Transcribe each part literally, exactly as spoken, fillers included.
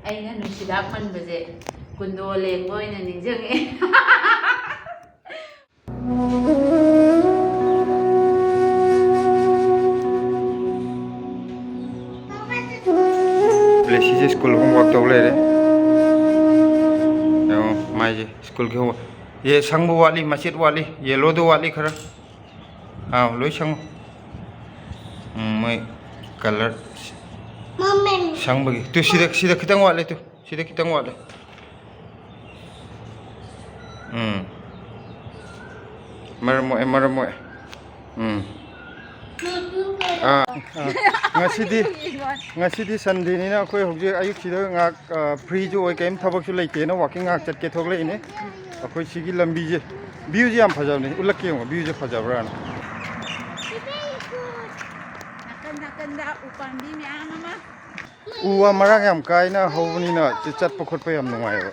ꯑꯩꯅ ꯅꯨꯡꯁꯤꯗꯥꯛ ꯄꯟꯕꯁꯦ ꯀꯨꯟꯗꯣ ꯂꯦꯡꯕ ꯑꯣꯏꯅ ꯅꯤꯡꯁꯤꯡꯉꯛꯑꯦ꯫ ꯂꯦꯁꯤꯁꯦ ꯁ꯭ꯀꯨꯜ ꯍꯣꯝꯋꯥꯔꯛ ꯇꯧ ꯂꯩꯔꯦ꯫ ꯌꯦꯡꯉꯣ, ꯃꯥꯏꯁꯦ ꯁ꯭ꯀꯨꯜꯒꯤ ꯍꯣꯝꯋꯥꯔꯛ꯫ ꯑꯦ, ꯁꯪꯕ ꯋꯥꯠꯂꯤ, ꯃꯆꯦꯠ ꯋꯥꯠꯂꯤ, ꯌꯦꯜꯂꯣꯗꯣ ꯋꯥꯠꯂꯤ ꯈꯔ꯫ ꯑꯥꯎ, ꯂꯣꯏ ꯁꯪꯉꯨ꯫ ꯎꯝ, ꯃꯣꯏ ꯀꯂꯔ ꯃꯃꯟ꯫ ꯁꯪꯕꯒꯤ꯫ ꯇꯨ, ꯁꯤꯗ, ꯁꯤꯗ ꯈꯤꯇꯪ ꯋꯥꯠꯂꯦ, ꯇꯨ꯫ ꯁꯤꯗ ꯈꯤꯇꯪ ꯋꯥꯠꯂꯦ꯫ ꯎꯝ꯫ ꯃꯔꯝ ꯃꯣꯛꯑꯦ, ꯃꯔꯝ ꯃꯣꯛꯑꯦ꯫ ꯎꯝ꯫ ꯑꯥ, ꯑꯥ꯫ ꯉꯁꯤꯗꯤ, ꯉꯁꯤꯗꯤ ꯁꯟꯗꯦꯅꯤꯅ ꯑꯩꯈꯣꯏ ꯍꯧꯖꯤꯛ ꯑꯌꯨꯛꯁꯤꯗ ꯉꯥꯏꯍꯥꯛ, ꯑ, ꯐ꯭ꯔꯤꯁꯨ ꯑꯣꯏ, ꯀꯔꯤꯝ ꯊꯕꯛꯁꯨ ꯂꯩꯇꯦꯅ ꯋꯥꯀꯤꯡ ꯉꯥꯏꯍꯥꯛ ꯆꯠꯀꯦ ꯊꯣꯛꯂꯛꯏꯅꯦ꯫ ꯑꯩꯈꯣꯏ ꯁꯤꯒꯤ ꯂꯝꯕꯤꯁꯦ, ꯚ꯭ꯌꯨꯁꯦ ꯌꯥꯝ ꯐꯖꯕꯅꯦ꯫ ꯎꯠꯂꯛꯀꯦ ꯌꯦꯡꯉꯣ, ꯚ꯭ꯌꯨꯁꯦ ꯐꯖꯕ꯭ꯔꯥꯅ꯫ ꯅꯥꯀꯟ ꯅꯥꯀꯟꯗ ꯎꯄꯥꯝꯕꯤ ꯃꯌꯥꯝ ꯑꯃ꯫ ꯎ ꯋꯥ ꯃꯔꯥꯡ ꯌꯥꯝ ꯀꯥꯏꯅ ꯍꯧꯕꯅꯤꯅ ꯆꯠꯄ ꯈꯣꯠꯄ ꯌꯥꯝ ꯅꯨꯡꯉꯥꯏꯌꯦꯕ꯫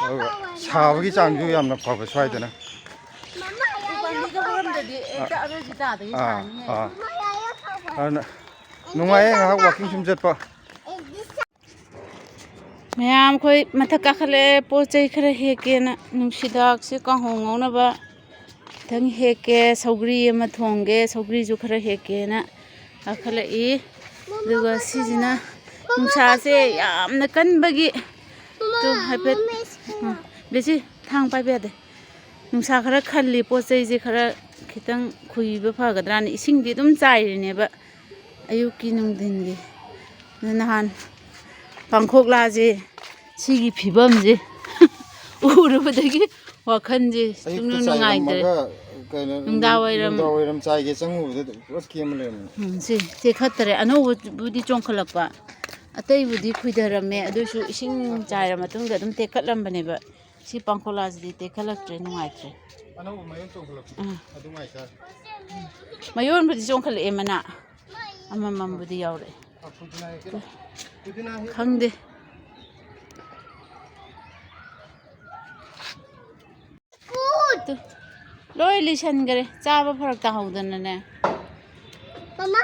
ꯑꯗꯨꯒ ꯁꯥꯕꯒꯤ ꯆꯥꯡꯁꯨ ꯌꯥꯝꯅ ꯐꯕ ꯁ꯭ꯋꯥꯏꯗꯅ꯫ ꯎꯄꯥꯝꯕꯤꯗ ꯍꯧꯔꯝꯗ꯭ꯔꯗꯤ ꯍꯦꯛꯇ ꯑꯔꯣꯏꯕꯤ ꯇꯥꯗꯒꯤ ꯑꯥ, ꯁꯥꯅꯤꯍꯦ꯫ ꯑꯥ꯫ ꯑꯗꯨꯅ ꯅꯨꯡꯉꯥꯏꯌꯦ ꯉꯥꯏꯍꯥꯛ ꯋꯥꯀꯤꯡ ꯁꯨꯝ ꯆꯠꯄ꯫ ꯃꯌꯥꯝ ꯑꯩꯈꯣꯏ ꯃꯊꯛ ꯀꯥꯈꯠꯂꯛꯑꯦ, ꯄꯣꯠ ꯆꯩ ꯈꯔ ꯍꯦꯛꯀꯦꯅ꯫ ꯅꯨꯡꯁꯤꯗꯥꯛꯁꯦ ꯀꯥꯡꯍꯧ ꯉꯧꯅꯕ ꯈꯤꯇꯪ ꯍꯦꯛꯀꯦ, ꯁꯧꯒ꯭ꯔꯤ ꯑꯃ ꯊꯣꯡꯒꯦ, ꯁꯧꯒ꯭ꯔꯤꯁꯨ ꯈꯔ ꯍꯦꯛꯀꯦꯅ ꯀꯥꯈꯠꯂꯛꯏ꯫ ꯑꯗꯨꯒ ꯁꯤꯁꯤꯅ ꯅꯨꯡꯁꯥꯁꯦ ꯌꯥꯝꯅ ꯀꯟꯕꯒꯤ ꯇꯨ ꯍꯥꯏꯐꯦꯠ, ꯑ, ꯕꯦꯁꯤ, ꯊꯥꯡ ꯄꯥꯏꯕ ꯌꯥꯗꯦ꯫ ꯅꯨꯡꯁꯥ ꯈꯔ ꯈꯜꯂꯤ, ꯄꯣꯠ ꯆꯩꯁꯦ ꯈꯔ ꯈꯤꯇꯪ ꯈꯨꯏꯕ ꯐꯒꯗ꯭ꯔꯥꯅ ꯏꯁꯤꯡꯗꯤ ꯑꯗꯨꯝ ꯆꯥꯏꯔꯤꯅꯦꯕ ꯑꯌꯨꯛꯀꯤ ꯅꯨꯡꯊꯤꯟꯒꯤ꯫ ꯑꯗꯨ ꯅꯍꯥꯟ ꯄꯥꯡꯈꯣꯛꯂꯥꯁꯦ ꯁꯤꯒꯤ ꯐꯤꯕꯝꯁꯦ ꯎꯔꯨꯕꯗꯒꯤ ꯋꯥꯈꯜꯁꯦ ꯑꯌꯨꯛꯇ ꯁꯨꯡꯅꯨꯡ ꯅꯨꯡꯉꯥꯏꯇ꯭ꯔꯦ꯫ ꯆꯥꯏꯔꯝꯃꯒ ꯀꯩꯅꯣ, ꯅꯨꯡꯗꯥꯡ ꯋꯥꯏꯔꯝ꯫ ꯅꯨꯡꯗꯥꯡ ꯋꯥꯏꯔꯝ ꯆꯥꯏꯒꯦ ꯆꯪꯉꯨꯕꯗ ꯄꯨꯔꯥ ꯀꯦꯝꯃ ꯂꯩꯔꯝꯃꯦ꯫ ꯎꯝ, ꯁꯤ ꯇꯦꯛꯈꯠꯇꯔꯦ꯫ ꯑꯅꯧꯕꯕꯨꯗꯤ ꯆꯣꯡꯈꯠꯂꯛꯄ, ꯑꯇꯩꯕꯨꯗꯤ ꯈꯨꯏꯊꯔꯝꯃꯦ, ꯑꯗꯨꯏꯁꯨ ꯏꯁꯤꯡ ꯆꯥꯏꯔ ꯃꯇꯨꯡꯗ ꯑꯗꯨꯝ ꯇꯦꯛꯈꯠꯂꯝꯕꯅꯦꯕ꯫ ꯁꯤ ꯄꯥꯡꯈꯣꯂꯥꯁꯤꯗꯤ ꯇꯦꯛꯈꯠꯂꯛꯇ꯭ꯔꯦ, ꯅꯨꯡꯉꯥꯏꯇ꯭ꯔꯦ꯫ ꯑꯅꯧꯕ ꯃꯌꯣꯟ ꯆꯣꯡꯈꯠꯂꯛꯄꯗꯣ, ꯎꯝ꯫ ꯑꯗꯨ ꯉꯥꯏꯇꯥꯔꯦ꯫ ꯃꯌꯣꯟꯕꯨꯗꯤ ꯆꯣꯡꯈꯠꯂꯛꯑꯦ, ꯃꯅꯥ ꯑꯃꯃꯝꯕꯨꯗꯤ ꯌꯥꯎꯔꯛꯑꯦ꯫ ꯑ, ꯄꯨꯗꯤꯅꯥ ꯍꯦꯛꯀꯦꯔꯣ? ꯄꯨꯗꯤꯅꯥ ꯍꯦꯛ- ꯈꯪꯗꯦ꯫ ꯇꯨ, ꯂꯣꯏ ꯂꯤꯁꯟꯈꯔꯦ, ꯆꯥꯕ ꯐꯔꯛ ꯇꯥꯍꯧꯗꯅꯅꯦ꯫ ꯃꯃꯥ꯫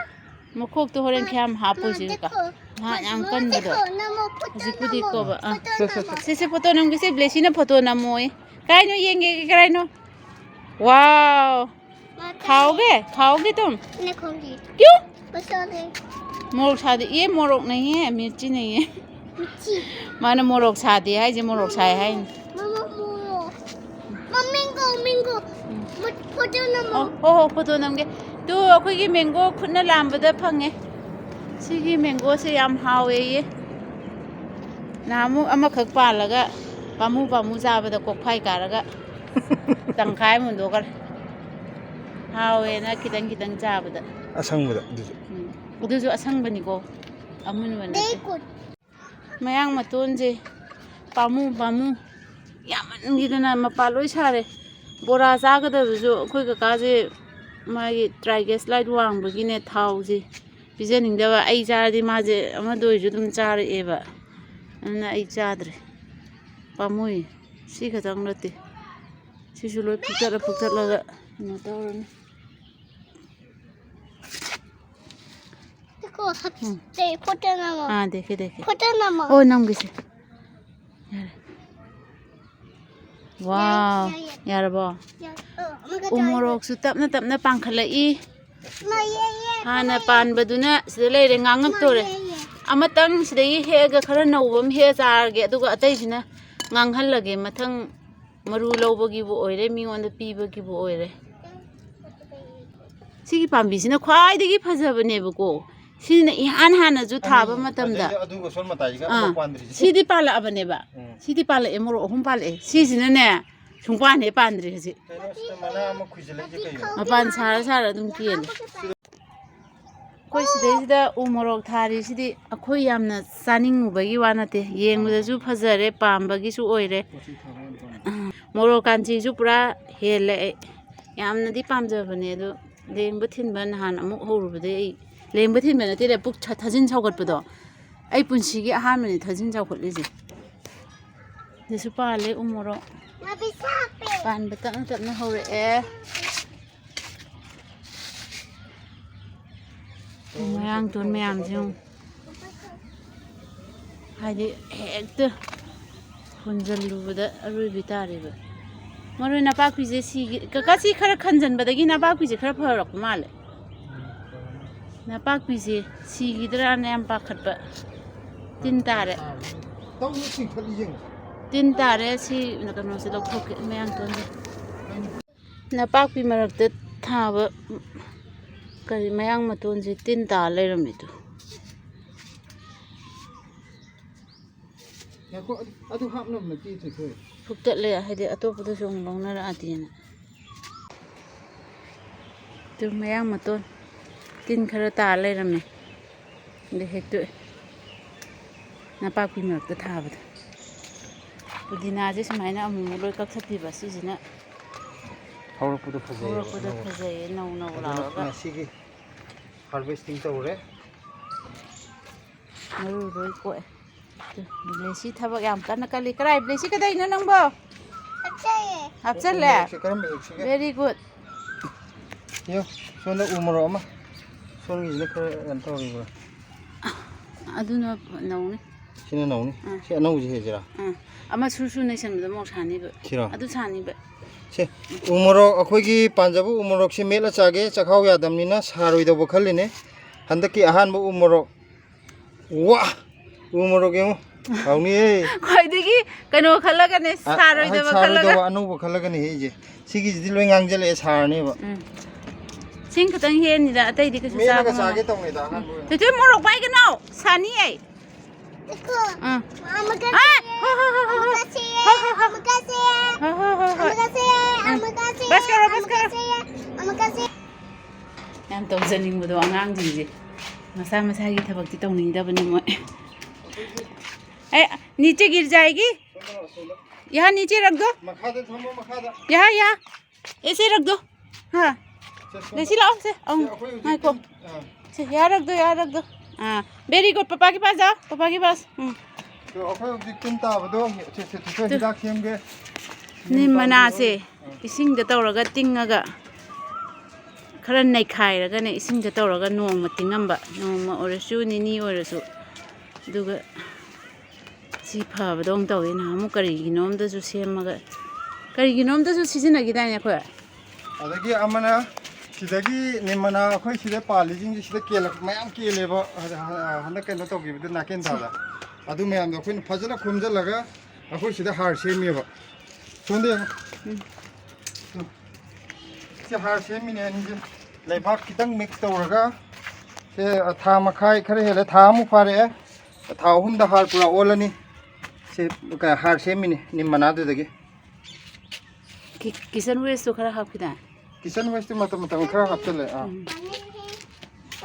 ꯃꯈꯣꯛꯇꯣ ꯍꯣꯔꯦꯟ ꯈꯌꯥꯝ ꯍꯥꯞꯄꯨꯁꯤ ꯃꯥ ꯀꯣ꯫ ꯗꯦꯈꯣ꯫ ꯍꯥ, ꯌꯥꯝ ꯀꯟꯕꯗꯣ꯫ ꯍꯧꯖꯤꯛꯄꯨꯗꯤ ꯀꯣꯕ, ꯑꯥ꯫ ꯁꯦ, ꯁꯦ, ꯁꯦ, ꯐꯣꯇꯣ ꯅꯝꯒꯦꯁꯦ, ꯕ꯭ꯂꯦꯁꯤꯅ ꯐꯣꯇꯣ ꯅꯝꯃꯣꯌꯦ꯫ ꯀꯥꯏꯅꯣ ꯌꯦꯡꯒꯦ, ꯀꯔꯥꯏꯅꯣ? ꯋꯥꯎ! ꯈꯥꯎꯒꯦ? ꯈꯥꯎꯒꯦ ꯇꯨꯝ? नहीं खाऊंगी। क्यों? पसंद है। मोरोक सादे, ये मोरोक नहीं है, मिर्ची नहीं है। मिर्ची। माने मोरोक सादे है, जे मोरोक साए है। मम्मा, मोरोक। मम्मी को, मम्मी को। फोटो नमो। ꯑꯣ, ꯍꯣ, ꯍꯣ, ꯐꯣꯇꯣ ꯅꯝꯒꯦ꯫ ꯇꯨ, ꯑꯩꯈꯣꯏꯒꯤ ꯃꯦꯡꯒꯣ ꯈꯨꯠꯅ ꯂꯥꯝꯕꯗ ꯐꯪꯉꯦ꯫ ꯁꯤꯒꯤ ꯃꯦꯡꯒꯣꯁꯦ ꯌꯥꯝ ꯍꯥꯎꯋꯦꯌꯦ꯫ ꯅꯍꯥꯟꯃꯨꯛ ꯑꯃꯈꯛ ꯄꯥꯜꯂꯒ ꯄꯥꯝꯃꯨ ꯄꯥꯝꯃꯨ ꯆꯥꯕꯗ ꯀꯣꯛꯐꯥꯏ ꯀꯥꯔꯒ ꯇꯪꯈꯥꯏ ꯑꯃ ꯍꯨꯟꯗꯣꯛꯈ꯭ꯔꯦ꯫ ꯍꯥꯎꯋꯦꯅ ꯈꯤꯇꯪ ꯈꯤꯇꯪ ꯆꯥꯕꯗ꯫ ꯑꯁꯪꯕꯗ ꯑꯗꯨꯁꯨ꯫ ꯎꯝ꯫ ꯑꯗꯨꯁꯨ ꯑꯁꯪꯕꯅꯤꯀꯣ꯫ ꯑꯃꯨꯟꯕ ꯅꯠꯇꯦ꯫ ꯃꯌꯥꯡ ꯃꯇꯣꯟꯁꯦ ꯄꯥꯝꯃꯨ ꯄꯥꯝꯃꯨ꯫ ꯌꯥꯝꯃꯟꯈꯤꯗꯅ ꯃꯄꯥ ꯂꯣꯏ ꯁꯥꯔꯦ꯫ ꯕꯣꯔꯥ ꯆꯥꯒꯗꯕꯁꯨ ꯑꯩꯈꯣꯏ ꯀꯀꯥꯁꯦ ꯃꯥꯒꯤ triglyceride ꯋꯥꯡꯕꯒꯤꯅꯦ ꯊꯥꯎꯁꯦ ꯄꯤꯖꯅꯤꯡꯗꯕ꯫ ꯑꯩ ꯆꯥꯔꯗꯤ ꯃꯥꯁꯦ ꯑꯃꯗ ꯑꯣꯏꯔꯁꯨ ꯑꯗꯨꯝ ꯆꯥꯔꯛꯑꯦꯕ꯫ ꯑꯗꯨꯅ ꯑꯩ ꯆꯥꯗ꯭ꯔꯦ꯫ ꯄꯥꯝꯃꯨꯏ꯫ ꯁꯤ ꯈꯛꯇꯪ ꯅꯠꯇꯦ꯫ ꯁꯤꯁꯨ ꯂꯣꯏ ꯐꯨꯛꯇꯠꯂ ꯐꯨꯛꯇꯠꯂꯒ ꯀꯩꯅꯣ ꯇꯧꯔꯅꯤ꯫ देखो, हम्म। फोटो नमो। हाँ, देखे, देखे। फोटो नमो। ओ, नमगेसे। ꯌꯥꯔꯦ꯫ ꯋꯥꯎ꯫ ꯌꯥꯔꯦ, ꯌꯥꯔꯦ꯫ ꯌꯥꯔꯕꯣ? ꯌꯥꯔꯦ꯫ ꯑꯣ, ꯑꯃꯒ ꯎ ꯆꯥꯔꯒꯦ꯫ ꯃꯣꯔꯣꯛꯁꯨ ꯇꯞꯅ ꯇꯞꯅ ꯄꯥꯟꯈꯠꯂꯛꯏ꯫ ꯃꯥ, ꯌꯦ, ꯌꯦ, ꯍꯥꯟꯅ ꯃꯥ, ꯌꯦ꯫ ꯄꯥꯟꯕꯗꯨꯅ ꯁꯤꯗ ꯂꯩꯔꯦ, ꯉꯥꯡꯉꯛꯇꯣꯔꯦ꯫ ꯃꯥ, ꯌꯦ, ꯌꯦ꯫ ꯑꯃꯇꯪ ꯁꯤꯗꯒꯤ ꯍꯦꯛꯑꯒ ꯈꯔ ꯅꯧꯕ ꯑꯃ ꯍꯦꯛꯑ ꯆꯥꯔꯒꯦ, ꯑꯗꯨꯒ ꯑꯇꯩꯁꯤꯅ ꯉꯥꯡꯍꯜꯂꯒꯦ꯫ ꯃꯊꯪ ꯃꯔꯨ ꯂꯧꯕꯒꯤꯕꯨ ꯑꯣꯏꯔꯦ, ꯃꯤꯉꯣꯟꯗ ꯄꯤꯕꯒꯤꯕꯨ ꯑꯣꯏꯔꯦ꯫ ꯁꯤꯒꯤ ꯄꯥꯝꯕꯤꯁꯤꯅ ꯈ꯭ꯋꯥꯏꯗꯒꯤ ꯐꯖꯕꯅꯦꯕꯀꯣ꯫ ꯁꯤꯅ ꯏꯍꯥꯟ ꯍꯥꯟꯅꯁꯨ ꯊꯥꯕ ꯑꯅꯤ ꯃꯇꯝꯗ꯫ ꯐꯖꯩ, ꯑꯗꯨꯒ ꯁꯣꯝ ꯃꯇꯥꯏꯁꯤꯒ ꯑꯥ, ꯑꯃ ꯄꯥꯟꯗ꯭ꯔꯤꯁꯤꯗꯤ꯫ ꯁꯤꯗꯤ ꯄꯥꯜꯂꯛꯑꯕꯅꯦꯕ꯫ ꯎꯝ꯫ ꯁꯤꯗꯤ ꯄꯥꯜꯂꯛꯑꯦ, ꯃꯣꯔꯣꯛ ꯑꯍꯨꯝ ꯄꯥꯜꯂꯛꯑꯦ꯫ ꯁꯤꯁꯤꯅꯅꯦ, ꯁꯨꯡꯄꯥꯟ ꯍꯦꯛ ꯄꯥꯟꯗ꯭ꯔꯤ ꯍꯧꯖꯤꯛ꯫ ꯀꯩꯅꯣ ꯁꯤꯗ ꯃꯅꯥ ꯑꯃ ꯈꯨꯏꯖꯤꯜꯂꯛꯏꯁꯦ ꯀꯩꯅꯣ? ꯃꯄꯥꯟ ꯁꯥꯔ ꯁꯥꯔ ꯑꯗꯨꯝ ꯀꯦꯜꯂꯦ꯫ ꯑꯩꯈꯣꯏ ꯁꯤꯗꯩꯁꯤꯗ ꯎ ꯃꯣꯔꯣꯛ ꯊꯥꯔꯤꯁꯤꯗꯤ ꯑꯩꯈꯣꯏ ꯌꯥꯝꯅ ꯆꯥꯅꯤꯡꯉꯨꯕꯒꯤ ꯋꯥ ꯅꯠꯇꯦ, ꯌꯦꯡꯕꯗꯁꯨ ꯐꯖꯔꯦ, ꯄꯥꯝꯕꯒꯤꯁꯨ ꯑꯣꯏꯔꯦ꯫ ꯃꯣꯔꯣꯛ ꯀꯥꯟꯆꯤꯁꯨ ꯄꯨꯔꯥ ꯍꯦꯜꯂꯦ ꯑꯩ꯫ ꯌꯥꯝꯅꯗꯤ ꯄꯥꯝꯖꯕꯅꯦ, ꯑꯗꯣ ꯂꯦꯡꯕ ꯊꯤꯟꯕ ꯅꯍꯥꯟ ꯑꯃꯨꯛ ꯍꯧꯔꯨꯕꯗꯩ ꯑꯩ, ꯂꯦꯡꯕ ꯊꯤꯟꯕ ꯅꯠꯇꯦꯗ, ꯄꯨꯛ ꯊ-, ꯊꯥꯖꯤꯟ ꯁꯧꯒꯠꯄꯗꯣ꯫ ꯑꯩ ꯄꯨꯟꯁꯤꯒꯤ ꯑꯍꯥꯟꯕꯅꯦ ꯊꯥꯖꯤꯟ ꯆꯥꯎꯈꯠꯂꯤꯁꯦ꯫ ꯁꯤꯁꯨ ꯄꯥꯜꯂꯦ ꯎ ꯃꯣꯔꯣꯛ꯫ ꯄꯥꯟꯕ ꯇꯞꯅ ꯇꯞꯅ ꯍꯧꯔꯛꯑꯦ꯫ ꯃꯌꯥꯡꯇꯣꯟ ꯃꯌꯥꯝꯁꯦ ꯌꯦꯡꯉꯨ꯫ ꯍꯥꯏꯗꯤ ꯍꯦꯛꯇ ꯍꯨꯟꯖꯜꯂꯨꯕꯗ ꯑꯔꯣꯏꯕꯤ ꯇꯥꯔꯦꯕ꯫ ꯃꯔꯣꯏ ꯅꯄꯥꯛꯄꯤꯁꯦ ꯁꯤꯒꯤ, ꯀꯀꯥ ꯁꯤ ꯈꯔ ꯈꯟꯖꯟꯕꯗꯒꯤ ꯅꯄꯥꯛꯄꯤꯁꯦ ꯈꯔ ꯐꯔꯛꯄ ꯃꯥꯜꯂꯦ꯫ ꯅꯄꯥꯛꯄꯤꯁꯦ ꯁꯤꯈꯤꯗ꯭ꯔꯥꯅ ꯌꯥꯝ ꯄꯥꯈꯠꯄ꯫ ꯇꯤꯟ ꯇꯥꯔꯦ꯫ ꯇꯧꯅ ꯆꯤꯡꯈꯠꯂꯤ ꯌꯦꯡꯉꯨ꯫ ꯇꯤꯟ ꯇꯥꯔꯦ꯫ ꯁꯤ ꯀꯩꯅꯣꯁꯦ ꯂꯧꯊꯣꯛꯀꯦ, ꯃꯌꯥꯡ ꯇꯣꯟꯁꯦ꯫ ꯅꯄꯥꯛꯄꯤ ꯃꯔꯛꯇ ꯊꯥꯕ ꯀꯔꯤ ꯃꯌꯥꯡ ꯃꯇꯣꯟꯁꯦ ꯇꯤꯟ ꯇꯥ ꯂꯩꯔꯝꯃꯦ ꯇꯨ꯫ ꯉꯥꯏꯈꯣ, ꯑꯗꯨ, ꯑꯗꯨ ꯍꯥꯞꯅꯕ ꯅꯠꯇꯦ, ꯊꯣꯏꯊꯣꯏ꯫ ꯐꯨꯛꯇꯠꯂꯦ, ꯍꯥꯏꯗꯤ ꯑꯇꯣꯞꯄꯗꯁꯨ ꯑꯃꯨꯛ ꯂꯧꯅꯔꯛꯑꯗꯤꯅ꯫ ꯇꯨ ꯃꯌꯥꯡ ꯃꯇꯣꯟ ꯇꯤꯟ ꯈꯔ ꯇꯥ ꯂꯩꯔꯝꯃꯦ꯫ ꯑꯗꯩ ꯍꯦꯛꯇꯣꯛꯑꯦ꯫ ꯅꯄꯥꯛꯄꯤ ꯃꯔꯛꯇ ꯊꯥꯕꯗꯣ꯫ ꯄꯨꯗꯤꯅꯥꯁꯦ ꯁꯨꯃꯥꯏꯅ ꯑꯃꯨꯛ ꯑꯃꯨꯛ ꯂꯣꯏ ꯀꯛꯊꯠꯄꯤꯕ꯫ ꯁꯤꯁꯤꯅ ꯍꯧꯔꯛꯄꯗ ꯐꯖꯩꯌꯦꯕ, ꯍꯧꯔꯛꯄꯗ ꯑꯅꯧꯕ꯫ ꯐꯖꯩꯌꯦ, ꯅꯧ ꯅꯧ ꯑꯗꯨꯅ ꯂꯥꯎꯔꯒ꯫ ꯉꯁꯤꯒꯤ harvesting ꯇꯧꯔꯦ꯫ ꯃꯔꯨ ꯂꯣꯏ ꯀꯣꯛꯑꯦ꯫ ꯇꯨ, ꯕ꯭ꯂꯦꯁꯤ ꯊꯕꯛ ꯌꯥꯝ ꯀꯟꯅ ꯀꯜꯂꯤ꯫ ꯀꯔꯥꯏ, ꯕ꯭ꯂꯦꯁꯤ, ꯀꯗꯩꯅꯣ ꯅꯪꯕꯣ? ꯍꯥꯞꯆꯜꯂꯦ? ꯎꯃꯣꯔꯣꯛꯁꯦ ꯀꯔꯝꯕ ꯍꯦꯛꯁꯤꯒꯦ? Very good꯫ ꯌꯣ, ꯁꯣꯝꯗ ꯎ ꯃꯣꯔꯣꯛ ꯑꯃ꯫ ꯁꯣꯝꯒꯤꯁꯤꯅ ꯈꯔ ꯀꯩꯅꯣ ꯇꯧꯔꯤꯕ꯭ꯔꯥ? ꯑꯗꯨꯅ ꯅꯧꯅꯤ꯫ ꯁꯤꯅ ꯅꯧꯅꯤ? ꯑꯥ꯫ ꯁꯤ ꯑꯅꯧꯕꯁꯤ ꯍꯦꯛꯁꯤꯔꯥ? ꯑꯥ꯫ ꯑꯃ ꯁꯨꯔ ꯁꯨꯔ ꯅꯩꯁꯟꯕꯗꯣ ꯃꯣꯔꯣꯛ ꯁꯥꯅꯤꯕ꯫ ꯁꯤꯔꯣ? ꯑꯗꯨ ꯁꯥꯅꯤꯕ꯫ ꯁꯦ, ꯎ ꯃꯣꯔꯣꯛ, ꯑꯩꯈꯣꯏꯒꯤ ꯄꯥꯟꯖꯕ ꯎ ꯃꯣꯔꯣꯛꯁꯦ ꯃꯦꯠꯂ ꯆꯥꯒꯦ, ꯆꯥꯛꯈꯥꯎ ꯌꯥꯗꯕꯅꯤꯅ ꯁꯥꯔꯣꯏꯗꯧꯕ ꯈꯜꯂꯤꯅꯦ꯫ ꯍꯟꯗꯛꯀꯤ ꯑꯍꯥꯟꯕ ꯎ ꯃꯣꯔꯣꯛ꯫ ꯋꯥ! ꯎ ꯃꯣꯔꯣꯛ ꯌꯦꯡꯉꯨ꯫ ꯍꯥꯎꯅꯤꯍꯦ꯫ ꯈ꯭ꯋꯥꯏꯗꯒꯤ ꯀꯩꯅꯣ ꯈꯜꯂꯒꯅꯦ, ꯑ-, ꯁꯥꯔꯣꯏꯗꯕ ꯑ, ꯈꯜꯂꯒ꯫ ꯁꯥꯔꯣꯏꯗꯕ ꯑꯅꯧꯕ ꯈꯜꯂꯒꯅꯦ ꯍꯦꯛꯏꯁꯦ꯫ ꯁꯤꯒꯤꯁꯤꯗꯤ ꯂꯣꯏ ꯉꯥꯡꯖꯜꯂꯛꯑꯦ, ꯁꯥꯔꯅꯦꯕ꯫ ꯎꯝ꯫ ꯁꯤꯡ ꯈꯤꯇꯪ ꯍꯦꯛꯑꯅꯤꯗ, ꯑꯇꯩꯗꯤ ꯀꯩꯁꯨ ꯃꯦꯠꯂꯒ ꯆꯥꯕ ꯆꯥꯒꯦ ꯉꯝꯃꯣꯏ꯫ ꯇꯧꯅꯤꯗ, ꯑꯍꯥꯟꯕ ꯑꯣꯏꯅ꯫ ꯇꯨ, ꯇꯨ, ꯃꯣꯔꯣꯛ ꯄꯥꯏꯒꯅꯣ! ꯁꯥꯅꯤ ꯑꯩ꯫ ꯑꯃꯨꯛꯀ ꯑꯥ, ꯁꯦ, ꯍꯣ, ꯍꯣ, ꯍꯣ, ꯍꯣ, ꯍꯣ꯫ ꯑꯃꯨꯛꯀ ꯁꯦ, ꯍꯣ, ꯍꯣ, ꯍꯣ, ꯍꯣ꯫ ꯑꯃꯨꯛꯀ ꯁꯦ, ꯍꯣ, ꯍꯣ, ꯍꯣ, ꯍꯣ꯫ ꯑꯃꯨꯛꯀ ꯁꯦ, ꯎꯝ꯫ ꯑꯃꯨꯛꯀ ꯁꯦ, ꯕꯁ ꯀꯧꯔꯣ, ꯕꯁ ꯑꯃꯨꯛꯀ ꯀꯧꯔꯣ꯫ ꯁꯦ, ꯑꯃꯨꯛꯀ ꯁꯦ꯫ ꯌꯥꯝ ꯇꯧꯖꯅꯤꯡꯕꯗꯣ ꯑꯉꯥꯡꯁꯤꯡꯁꯦ꯫ ꯃꯁꯥ ꯃꯁꯥꯒꯤ ꯊꯕꯛꯇꯤ ꯇꯧꯅꯤꯡꯗꯕꯅꯤ ꯃꯣꯏ꯫ ꯑꯦ, नीचे गिर जाएगी। यहाँ नीचे रख दो। ꯃꯈꯥꯗ ꯊꯝꯃꯣ, ꯃꯈꯥꯗ꯫ यहाँ, यहाँ। ऐसे रख दो। हाँ। ꯁꯦ, ꯁꯣꯝꯗ꯫ ꯂꯦꯁꯤ ꯂꯥꯛꯑꯣ, ꯁꯦ꯫ ꯑꯪ, ꯁꯦ, ꯑꯩꯈꯣꯏ ꯍꯧꯖꯤꯛ ꯉꯥꯏꯈꯣ꯫ ꯇꯤꯟ-, ꯑꯥ꯫ ꯁꯦ, यहाँ रख दो, यहाँ रख दो। हाँ, very good, पापा के पास जाओ, पापा के पास। ꯎꯝ꯫ ꯁꯦ, ꯑꯩꯈꯣꯏ ꯍꯧꯖꯤꯛ ꯇꯤꯟ ꯇꯥꯕꯗꯣ, ꯁꯦ, ꯁꯦ, ꯁꯦ, ꯇꯨ꯫ ꯍꯤꯗꯥꯛ ꯁꯦꯝꯒꯦ꯫ ꯅꯤꯝ ꯃꯅꯥꯁꯦ ꯑꯥ꯫ ꯏꯁꯤꯡꯗ ꯇꯧꯔꯒ ꯇꯤꯡꯉꯒ ꯈꯔ ꯅꯩꯈꯥꯏꯔꯒꯅꯦ, ꯏꯁꯤꯡꯗ ꯇꯧꯔꯒ ꯅꯣꯡꯃ ꯇꯤꯡꯉꯝꯕ, ꯅꯣꯡꯃ ꯑꯣꯏꯔꯁꯨ, ꯅꯤꯅꯤ ꯑꯣꯏꯔꯁꯨ, ꯑꯗꯨꯒ ꯁꯤ ꯐꯕꯗꯧꯅ ꯇꯧꯋꯤ꯫ ꯅꯍꯥꯟꯃꯨꯛ ꯀꯔꯤꯒꯤꯅꯣꯝꯗꯁꯨ ꯁꯦꯝꯃꯒ, ꯀꯔꯤꯒꯤꯅꯣꯝꯗꯁꯨ ꯁꯤꯖꯤꯟꯅꯈꯤꯗꯥꯏꯅꯦ ꯑꯩꯈꯣꯏ? ꯑꯗꯒꯤ ꯑꯃꯅ ꯁꯤꯗꯒꯤ ꯅꯤꯝ ꯃꯅꯥ ꯑꯩꯈꯣꯏ ꯁꯤꯗ ꯄꯥꯜꯂꯤꯁꯤꯡꯁꯦ ꯁꯤꯗ ꯀꯦꯜꯂꯛ-, ꯃꯌꯥꯝ ꯀꯦꯜꯂꯦꯕ, ꯍ-, ꯍ-, ꯍꯟꯗꯛ ꯀꯩꯅꯣ ꯇꯧꯈꯤꯕꯗ ꯅꯥꯀꯦꯟꯊꯥꯗ꯫ ꯑꯗꯨ ꯃꯌꯥꯝꯗꯣ ꯑꯩꯈꯣꯏꯅ ꯐꯖꯅ ꯈꯣꯝꯖꯤꯜꯂꯒ ꯑꯩꯈꯣꯏ ꯁꯤꯗ ꯍꯥꯔ ꯁꯦꯝꯃꯦꯕ꯫ ꯁꯣꯝꯗ ꯌꯦꯡꯉꯣ꯫ ꯎꯝ꯫ ꯁꯤ ꯍꯥꯔ ꯁꯦꯝꯃꯤꯅꯦ ꯑꯅꯤꯁꯦ꯫ ꯂꯩꯕꯥꯛ ꯈꯤꯇꯪ ꯃꯤꯛꯁ ꯇꯧꯔꯒ, ꯁꯦ, ꯊꯥ ꯃꯈꯥꯏ ꯈꯔ ꯍꯦꯜꯂꯦ, ꯊꯥ ꯑꯃꯨꯛ ꯐꯥꯔꯛꯑꯦ꯫ ꯊꯥ ꯑꯍꯨꯝꯗ ꯍꯥꯔ ꯄꯨꯔꯥ ꯑꯣꯜꯂꯅꯤ꯫ ꯁꯦ, ꯀ-, ꯍꯥꯔ ꯁꯦꯝꯃꯤꯅꯦ ꯅꯤꯝ ꯃꯅꯥꯗꯨꯗꯒꯤ꯫ ꯀꯤ-, ꯀꯤꯆꯟ ꯋꯦꯁꯇꯨ ꯈꯔ ꯍꯥꯞꯈꯤꯗꯥꯏ? ꯀꯤꯆꯟ ꯋꯦꯁꯇꯨ ꯃꯇꯝ ꯃꯇꯝ ꯈꯔ ꯍꯥꯞꯆꯜꯂꯦ, ꯑꯥ꯫ ꯎꯝ꯫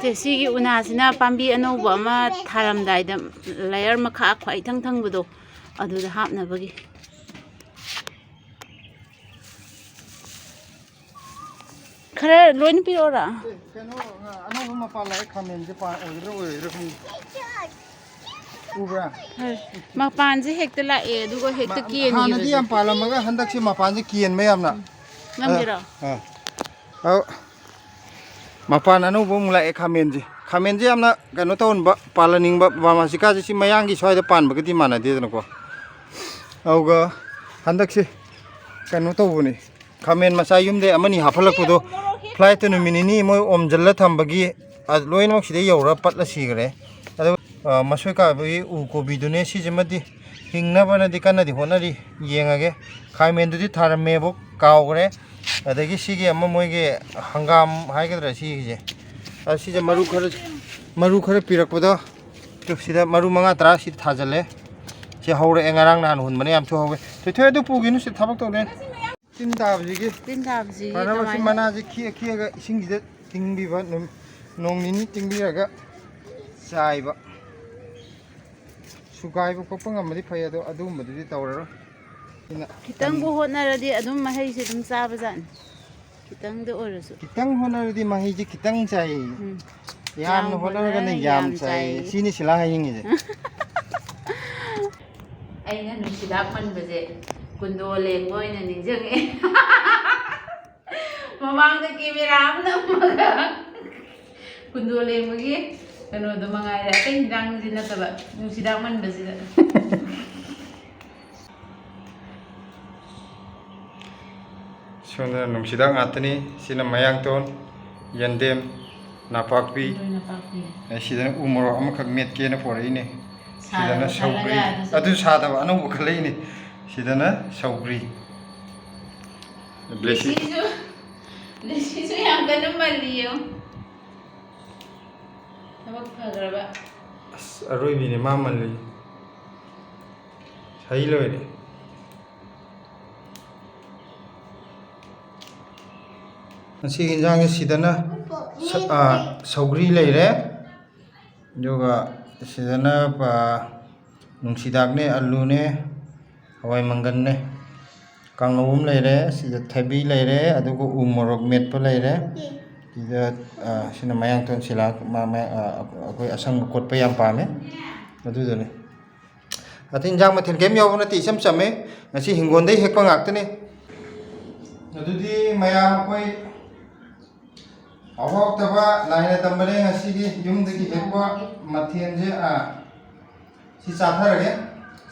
ꯁꯦ, ꯁꯤꯒꯤ ꯎꯅꯥꯁꯤꯅ ꯄꯥꯝꯕꯤ ꯑꯅꯧꯕ ꯑꯃ ꯊꯥꯔꯝꯗꯥꯏꯗ ꯂꯦꯌꯔ ꯃꯈꯥ ꯈ꯭ꯋꯥꯏ ꯏꯊꯪ ꯊꯪꯕꯗꯣ, ꯑꯗꯨꯗ ꯍꯥꯞꯅꯕꯒꯤ꯫ ꯈꯔ ꯂꯣꯏꯅ ꯄꯤꯔꯛꯑꯣꯔꯥ? ꯑꯦ, ꯀꯩꯅꯣ, ꯑꯅꯧꯕ ꯃꯄꯥꯟ ꯂꯥꯛꯑꯦ, ꯈꯥꯃꯦꯟꯁꯦ ꯄꯥꯟ ꯑꯣꯏꯒꯗ꯭ꯔꯥ ꯑꯣꯏꯔꯣꯏꯗ꯭ꯔꯥ ꯈꯪꯗꯦ꯫ ꯎꯕ꯭ꯔꯥ? ꯍꯣꯏ꯫ ꯃꯄꯥꯟꯁꯦ ꯍꯦꯛꯇ ꯂꯥꯛꯑꯦ, ꯑꯗꯨꯒ ꯍꯦꯛꯇ ꯃ-, ꯀꯦꯟꯈꯤꯕꯁꯦ꯫ ꯍꯥꯟꯅꯗꯤ ꯌꯥꯝ ꯄꯥꯜꯂꯝꯃꯒ ꯍꯟꯗꯛꯁꯦ ꯃꯄꯥꯟꯁꯦ ꯀꯦꯟꯕ ꯌꯥꯝꯅ꯫ ꯉꯝꯒꯦꯔꯣ? ꯑꯥ, ꯑꯥ꯫ ꯑꯧ꯫ ꯃꯄꯥꯟ ꯑꯅꯧꯕ ꯑꯃꯨꯛ ꯂꯥꯛꯑꯦ ꯈꯥꯃꯦꯟꯁꯦ꯫ ꯈꯥꯃꯦꯟꯁꯦ ꯌꯥꯝꯅ ꯀꯩꯅꯣ ꯇꯧꯍꯟꯕ, ꯄꯥꯜꯍꯟꯅꯤꯡꯕ, ꯕꯥꯃꯥꯁꯤꯀꯥꯁꯦ ꯁꯤ ꯃꯌꯥꯡꯒꯤ ꯁ꯭ꯋꯥꯏꯗ ꯄꯥꯟꯕꯒꯗꯤ ꯃꯥꯟꯅꯗꯦꯗꯅꯀꯣ꯫ ꯑꯗꯨꯒ ꯍꯟꯗꯛꯁꯦ ꯀꯩꯅꯣ ꯇꯧꯕꯅꯤ, ꯈꯥꯃꯦꯟ ꯃꯆꯥ ꯌꯨꯝꯗꯩ ꯑꯃꯅꯤ ꯍꯥꯞꯍꯜꯂꯛꯄꯗꯣ, ꯐ꯭ꯂꯥꯏꯠꯇ ꯅꯨꯃꯤꯠ ꯅꯤꯅꯤ ꯃꯣꯏ ꯑꯣꯝꯖꯤꯜꯂ ꯊꯝꯕꯒꯤ, ꯑ, ꯂꯣꯏꯅꯃꯛ ꯁꯤꯗ ꯌꯧꯔ ꯄꯠꯂ ꯁꯤꯈ꯭ꯔꯦ꯫ ꯑꯗꯨꯒ, ꯑ, ꯃꯁꯣꯏ ꯀꯥꯕꯒꯤ ꯎ ꯀꯣꯕꯤꯗꯨꯅꯦ, ꯁꯤꯁꯤꯃꯗꯤ ꯍꯤꯡꯅꯕꯅꯗꯤ ꯀꯟꯅꯗꯤ ꯍꯣꯠꯅꯔꯤ, ꯌꯦꯡꯉꯒꯦ꯫ ꯈꯥꯃꯦꯟꯗꯨꯗꯤ ꯊꯥꯔꯝꯃꯦꯕꯨ ꯀꯥꯎꯈ꯭ꯔꯦ꯫ ꯑꯗꯒꯤ ꯁꯤꯒꯤ ꯑꯃ ꯃꯣꯏꯒꯤ ꯍꯪꯒꯥꯝ ꯍꯥꯏꯒꯗ꯭ꯔꯥ ꯁꯤꯒꯤꯁꯦ, ꯑ, ꯁꯤꯁꯦ ꯃꯔꯨ ꯈꯔ, ꯃꯔꯨ ꯈꯔ ꯄꯤꯔꯛꯄꯗꯣ, ꯇꯨ ꯁꯤꯗ ꯃꯔꯨ ꯃꯉꯥ ꯇꯔꯥ ꯁꯤꯗ ꯊꯥꯖꯜꯂꯦ꯫ ꯁꯤ ꯍꯧꯔꯛꯑꯦ, ꯉꯔꯥꯡ ꯅꯍꯥꯟ ꯍꯨꯟꯕꯅꯦ, ꯌꯥꯝ ꯊꯨꯍꯧꯋꯦ꯫ ꯊꯣꯏꯊꯣꯏ, ꯑꯗꯨ ꯄꯨꯈꯤꯅꯨ, ꯁꯤꯗ ꯊꯕꯛ ꯇꯧꯔꯦ꯫ ꯇꯤꯟ ꯇꯥꯕꯁꯤꯒꯤ ꯇꯤꯟ ꯇꯥꯕꯁꯤꯒꯤ ꯐꯅꯕ ꯁꯤ ꯀꯃꯥꯏꯅ? ꯃꯅꯥꯁꯦ ꯈꯤꯛꯑ ꯈꯤꯛꯑꯒ ꯏꯁꯤꯡꯁꯤꯗ ꯇꯤꯡꯕꯤꯕ, ꯅꯨꯃꯤꯠ, ꯅꯣꯡ ꯅꯤꯅꯤ ꯇꯤꯡꯕꯤꯔꯒ ꯆꯥꯏꯕ꯫ ꯁꯨꯒꯥꯏꯕ ꯈꯣꯠꯄ ꯉꯝꯃꯗꯤ ꯐꯩ, ꯑꯗꯣ ꯑꯗꯨꯒꯨꯝꯕꯗꯨꯗꯤ ꯇꯧꯔꯔꯣꯏ꯫ ꯁꯤꯅ ꯈꯤꯇꯪꯕꯨ ꯍꯣꯠꯅꯔꯗꯤ ꯑꯗꯨꯝ ꯃꯍꯩꯁꯦ ꯑꯗꯨꯝ ꯆꯥꯕꯖꯥꯠꯅꯤ꯫ ꯈꯤꯇꯪꯗ ꯑꯣꯏꯔꯁꯨ꯫ ꯈꯤꯇꯪ ꯍꯣꯠꯅꯔꯗꯤ ꯃꯍꯩꯁꯦ ꯈꯤꯇꯪ ꯆꯥꯏꯌꯦ꯫ ꯎꯝ꯫ ꯌꯥꯝꯅ ꯌꯥꯝ ꯍꯣꯠꯅꯔꯒꯅ ꯍꯣꯠꯅꯔꯒꯅ ꯌꯥꯝ ꯌꯥꯝ ꯆꯥꯏꯌꯦ꯫ ꯆꯥꯏꯌꯦ꯫ ꯁꯤꯅꯤ ꯁꯤꯂꯥ ꯍꯥꯏꯅꯤꯡꯉꯤꯁꯦ꯫ ꯑꯩꯅ ꯅꯨꯡꯁꯤꯗꯥꯛ ꯃꯟꯕꯁꯦ ꯀꯨꯟꯗꯣ ꯂꯦꯡꯕ ꯑꯣꯏꯅ ꯅꯤꯡꯁꯤꯡꯉꯛꯑꯦ꯫ ꯃꯃꯥꯡꯗ ꯀꯦꯃꯦꯔꯥ ꯑꯃ ꯅꯝꯃꯒ ꯀꯨꯟꯗꯣ ꯂꯦꯡꯕꯒꯤ ꯀꯩꯅꯣꯗꯣ ꯃꯉꯥꯏꯔꯦ, ꯑꯇꯩ ꯍꯤꯟꯖꯥꯡꯗꯤ ꯅꯠꯇꯕ, ꯅꯨꯡꯁꯤꯗꯥꯛ ꯃꯟꯕꯁꯤꯗ꯫ ꯁꯣꯝꯗꯅ ꯅꯨꯡꯁꯤꯗꯥꯛ ꯉꯥꯛꯇꯅꯤ꯫ ꯁꯤꯅ ꯃꯌꯥꯡꯇꯣꯟ, ꯌꯦꯟꯗꯦꯝ, ꯅꯥꯄꯥꯛꯄꯤ꯫ ꯃꯔꯣꯏ ꯅꯥꯄꯥꯛꯄꯤ꯫ ꯑꯦ, ꯁꯤꯗꯅ ꯎ ꯃꯣꯔꯣꯛ ꯑꯃꯈꯛ ꯃꯦꯠꯀꯦꯅ ꯄꯣꯔꯛꯏꯅꯦ꯫ ꯁꯤꯗꯅ ꯁꯥꯗꯕ ꯁꯧꯒ꯭ꯔꯤ꯫ ꯈꯜꯂꯒ ꯑꯗꯨꯁꯨ ꯑꯗꯨ ꯁꯥꯗꯕ, ꯑꯅꯧꯕ ꯈꯜꯂꯛꯏꯅꯦ꯫ ꯁꯤꯗꯅ ꯁꯧꯒ꯭ꯔꯤ꯫ ꯕ꯭ꯂꯦꯁꯤ꯫ ꯕ꯭ꯂꯦꯁꯤꯁꯨ, ꯕ꯭ꯂꯦꯁꯤꯁꯨ ꯌꯥꯝ ꯀꯟꯅ ꯃꯜꯂꯤꯌꯣ꯫ ꯊꯕꯛ ꯐꯈ꯭ꯔꯕ꯫ ꯑꯁ, ꯑꯔꯣꯏꯕꯤꯅꯦ ꯃꯥ ꯃꯜꯂꯤ꯫ ꯁꯍꯤ ꯂꯣꯏꯔꯦ꯫ ꯉꯁꯤꯒꯤ ꯏꯟꯖꯥꯡꯁꯦ ꯁꯤꯗꯅ ꯁ-, ꯑꯥ, ꯁꯧꯒ꯭ꯔꯤ ꯂꯩꯔꯦ꯫ ꯑꯗꯨꯒ ꯁꯤꯗꯅ, ꯑꯥ, ꯅꯨꯡꯁꯤꯗꯥꯛꯅꯦ, ꯑꯂꯨꯅꯦ, ꯍꯋꯥꯏ ꯃꯪꯒꯟꯅꯦ, ꯀꯥꯡꯉꯧ ꯑꯃ ꯂꯩꯔꯦ꯫ ꯁꯤꯗ ꯊꯕꯤ ꯂꯩꯔꯦ, ꯑꯗꯨꯒ ꯎ ꯃꯣꯔꯣꯛ ꯃꯦꯠꯄ ꯂꯩꯔꯦ꯫ ꯁꯤꯗ, ꯑꯥ, ꯁꯤꯅ ꯃꯌꯥꯡꯇꯣꯟ ꯁꯤꯂꯥꯛ, ꯃꯥ, ꯃꯥ, ꯑꯥ, ꯑꯩꯈꯣꯏ ꯑꯁꯪꯕ ꯀꯣꯠꯄ ꯌꯥꯝ ꯄꯥꯝꯃꯦ, ꯑꯗꯨꯗꯨꯅꯦ꯫ ꯑꯇꯩ ꯏꯟꯖꯥꯡ ꯃꯊꯦꯜ ꯀꯩꯝ ꯌꯥꯎꯕ ꯅꯠꯇꯦ, ꯏꯆꯝ ꯆꯝꯃꯦ꯫ ꯉꯁꯤ ꯍꯤꯡꯒꯣꯜꯗꯩ ꯍꯦꯛꯄ ꯉꯥꯛꯇꯅꯦ꯫ ꯑꯗꯨꯗꯤ ꯃꯌꯥꯝ ꯑꯩꯈꯣꯏ ꯍꯧꯔꯛꯇꯕ ꯂꯥꯏꯅ ꯇꯝꯕꯅꯦ ꯉꯁꯤꯒꯤ ꯌꯨꯝꯗꯒꯤ ꯍꯦꯛꯄ ꯃꯊꯦꯜꯁꯦ, ꯑꯥ, ꯁꯤ ꯆꯥꯊꯔꯒꯦ꯫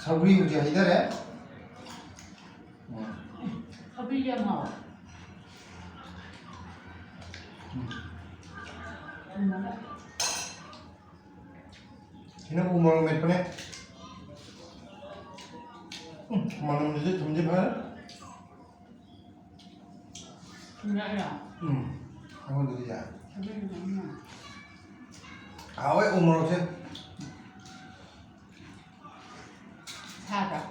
ꯁꯧꯒ꯭ꯔꯤ ꯍꯧꯖꯤꯛ ꯍꯩꯊꯔꯦ꯫ ꯎꯝ꯫ ꯁꯧꯒ꯭ꯔꯤꯁꯦ ꯌꯥꯝ ꯍꯥꯎꯋꯦ꯫ ꯎꯝ꯫ ꯊꯨꯝꯃꯒ꯫ ꯁꯤꯅ ꯎ ꯃꯣꯔꯣꯛ ꯃꯦꯠꯄꯅꯦ꯫ ꯎꯝ, ꯃꯅꯝꯁꯤꯗꯤ ꯊꯨꯝꯗꯤ ꯐꯖꯅ꯫ ꯊꯨꯝ ꯌꯥꯛꯏꯔꯣ? ꯎꯝ, ꯑꯩꯉꯣꯟꯗꯗꯤ ꯌꯥꯛꯑꯦ꯫ ꯑꯗꯨꯅ ꯃꯅꯝ ꯅꯝꯃꯦ꯫ ꯍꯥꯎꯋꯦ ꯎ ꯃꯣꯔꯣꯛꯁꯦ꯫ ꯁꯥꯕ꯭ꯔꯥ?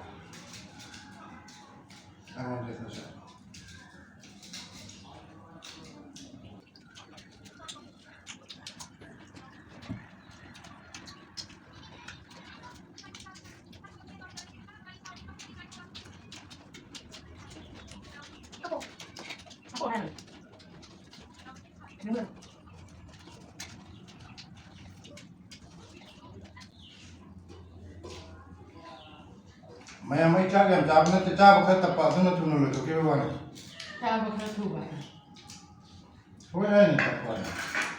ꯑꯩꯉꯣꯟꯗꯗꯤ ꯈꯔ ꯁꯥꯏ꯫ ꯃꯌꯥꯝ ꯑꯩ ꯆꯥꯛ ꯌꯥꯝ ꯆꯥꯕ ꯅꯠꯇꯦ, ꯆꯥꯕ ꯈꯔ ꯇꯞꯄ, ꯑꯗꯨꯅ ꯊꯨꯅ ꯂꯣꯏꯊꯣꯛꯈꯤꯕ ꯋꯥꯅꯤ꯫ ꯆꯥꯕ ꯈꯔ ꯊꯨꯕ꯫ ꯍꯣꯏ ꯍꯥꯏꯅꯤ, ꯇꯞꯄ ꯍꯥꯏꯅꯤ꯫